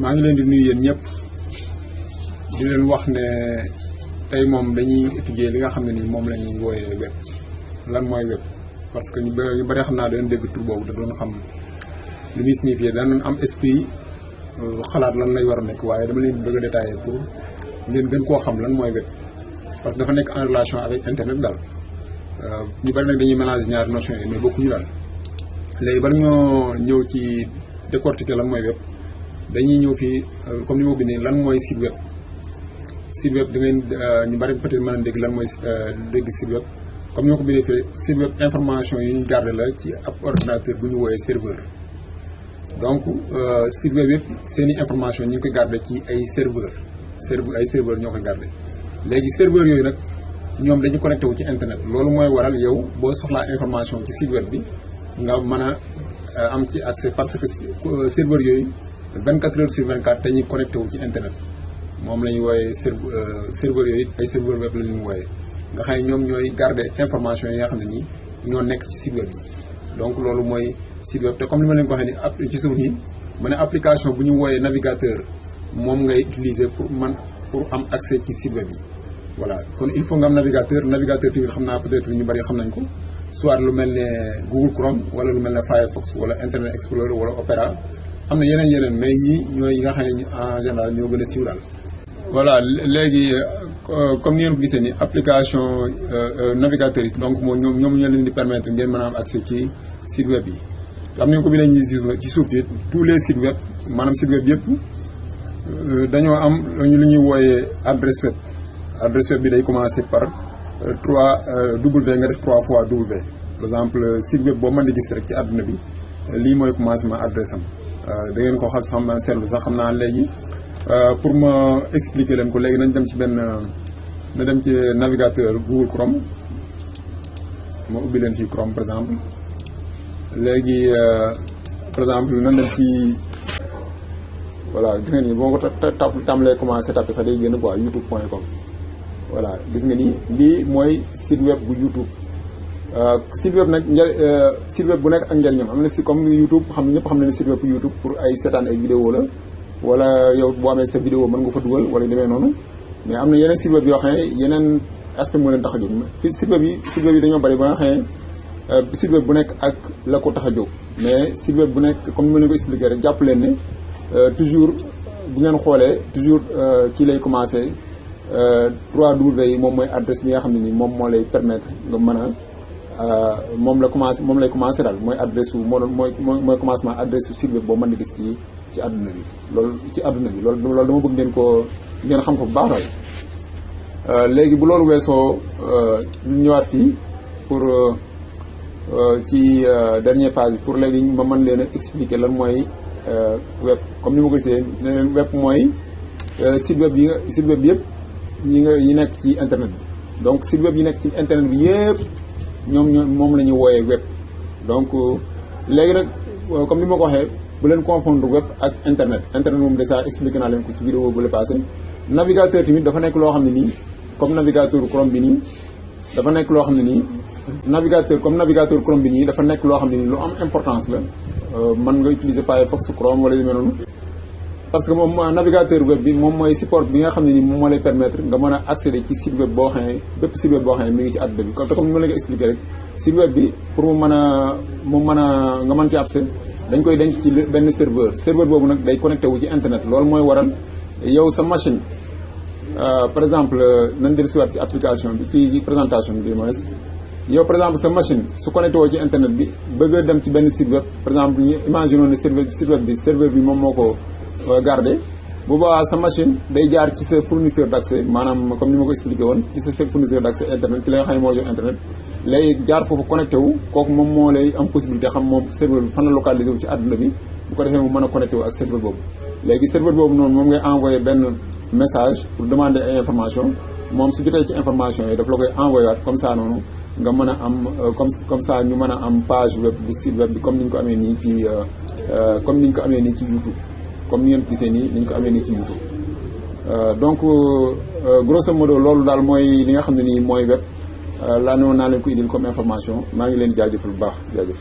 maa ngi leen di nuyu yéen ñëpp di leen wax ne tey moom dañuy étudier li nga xam ne nii moom la ñuy wooyee web lan mooy web parce que ñu bëri xam naa dañu dégg tur boobu da doon xam li muy signifier danañ am esprit xalaat lan lay war a nekk waaye dama leen bëgg a détailler pour ngeen gën koo xam lan mooy web parce que dafa nekk en relation avec internet daal ñu bëri nag dañuy mélanger ñaari notion yi mais bokkuñu daal léegi bari ñoo ñëw ci décortiquer lan mooy web dañuy ñëw fii comme ni ma bindee lan mooy site web site web da ngeen ñu bari peut-être mën a dégg lan mooy dégg site web comme ni ma ko bindee fii site web information yi ñu garder la ci ab ordinateur bu ñu wooyee serveur donc site web yëpp seeni information ñu ngi koy garder ci ay serveur ñoo koy garder léegi serveur yooyu nag ñoom dañu connecté wu ci internet loolu mooy waral yow boo soxlaa information ci site web bi nga mën a am ci accès parce que serveur yooyu 24 heures sur 24 dañuy connecté wu ci internet moom la ñuy wooyee serveur yooyu ay serveur web la ñuy wooyee nga xam ne ñoom ñooy garder information yi nga xam ne nii ñoo nekk ci site web yi donc loolu mooy site web te comme ni ma leen ko waxee ni ci suuf nii ma ne application bu ñu wooyee navigateur moom ngay utiliser pour am accès ci site web yi voilà kon il faut nga am navigateur tamit xam naa peut-être ñu bari xam nañ ko soit lu mel ne Google Chrome wala lu mel ne Firefox wala Internet Explorer wala Opera am na yeneen mais yii ñooy yi nga xam ne en général ñoo gën a siiw daal. voilà léegi comme ni ngeen ko gisee ni application navigateur yi donc moom ñoom ñoo leen di permettre ngeen mën a am accès ci site web yi am nañu ko bindee ñu ci suuf bi tous les sites web maanaam site web yëpp dañoo am lu ñuy wooyee adresse web bi day commencer par 3 nga def 3 fois W par exemple site web boo mën di gis rek ci àdduna bi lii mooy commencement adresse am da ngeen ko xam seetlu sax xam naa léegi pour ma expliquer leen ko léegi nañ dem ci na dem ci navigateur Google Chrome ma ubbi leen fii Chrome par exemple léegi par exemple nañ dem ci voilà gis nga ni boo ko tàmbalee commencé tapé sax day génn quoi youtube.com voilà gis nga ni lii mooy site web bu YouTube site web nag site web bu nekk ak njëriñam am na si comme YouTube ñëpp xam ne site web YouTube pour ay seetaan ay vidéo la wala yow boo amee sa vidéo mën nga fa dugal wala demee noonu mais am na yeneen site web yoo xam ne yeneen aspect moo leen tax a jóg site web yi dañoo bari ba nga xam ne site web bu nekk ak la ko tax a jóg mais site web bu nekk comme ni ma leen ko expliqué rek jàpp leen ne toujours bu ngeen xoolee toujours kii lay commencé 3W yi moom mooy adresse bi nga xam ne nii moom moo lay permettre nga mën a moom lay commencé daal mooy adresse mooy commencement adresse su site web boo mën di gis ci àdduna bi loolu dama bëgg ngeen xam ko bu baax daal léegi bu loolu weesoo ñëwaat fii pour ci dernière page bi pour léegi ma mën leen a expliquer lan mooy web comme ni ma ko gisee ne leen web mooy site web yëpp yi nekk ci internet bi donc site web yi nekk ci internet bi yëpp moom la ñuy wooyee web donc léegi nag comme ni ma ko waxee bu leen confondre web ak internet moom déjà expliqué naa leen ko ci vidéo bu la passé navigateur tamit dafa nekk loo xam ne nii comme navigateur Chrome bi nii dafa nekk loo xam ne nii navigateur Chrome bi nii dafa nekk loo xam ne nii lu am importance la mën nga utiliser Firefox Chrome wala yu mel noonu parce que moom navigateur web bi moom mooy support bi nga xam ne nii moom moo lay permettre nga mën a accéder ci site web boo xam ne bépp site web boo xam ne mi ngi ci àdduna bi comme ni ma la ko expliqué rek site web bi pour mu mën a nga mën ci accès dañ koy denc ci benn serveur boobu nag day connecté wu ci internet loolu mooy waral yow sa machine par exemple nañ del siwaat ci application bi ci présentation bi mooy yow par exemple sa machine su connecté woo ci internet bi bëgg a dem ci benn site web par exemple ñu imaginons ne site web bi serveur bi moom moo ko garder bu boobaa sa machine day jaar ci sa fournisseur d'accès maanaam comme ni ma ko expliqué woon ci sa fournisseur d'accès internet ci la nga xam ne moo jox internet lay jaar foofu connecté wu kooku moom moo lay am possibilité xam moom serveur bi fan la localisé wu ci àdduna bi bu ko defee mu mën a connecté wu ak serveur boobu léegi serveur boobu noonu moom ngay envoyé benn message pour demander ay information moom su jotee ci information yi daf la koy envoyé waat comme ça noonu nga mën a am comme ça ñu mën a am page web bu site web bi comme ni ñu ko amee nii ci YouTube comme ni ngeen gisee nii ni ñu ko amee nii ci YouTube donc grosso modo loolu daal mooy li nga xam ne nii mooy web laa ne woon naa leen ko indil comme information maa ngi leen jaajëfal bu baax jaajëf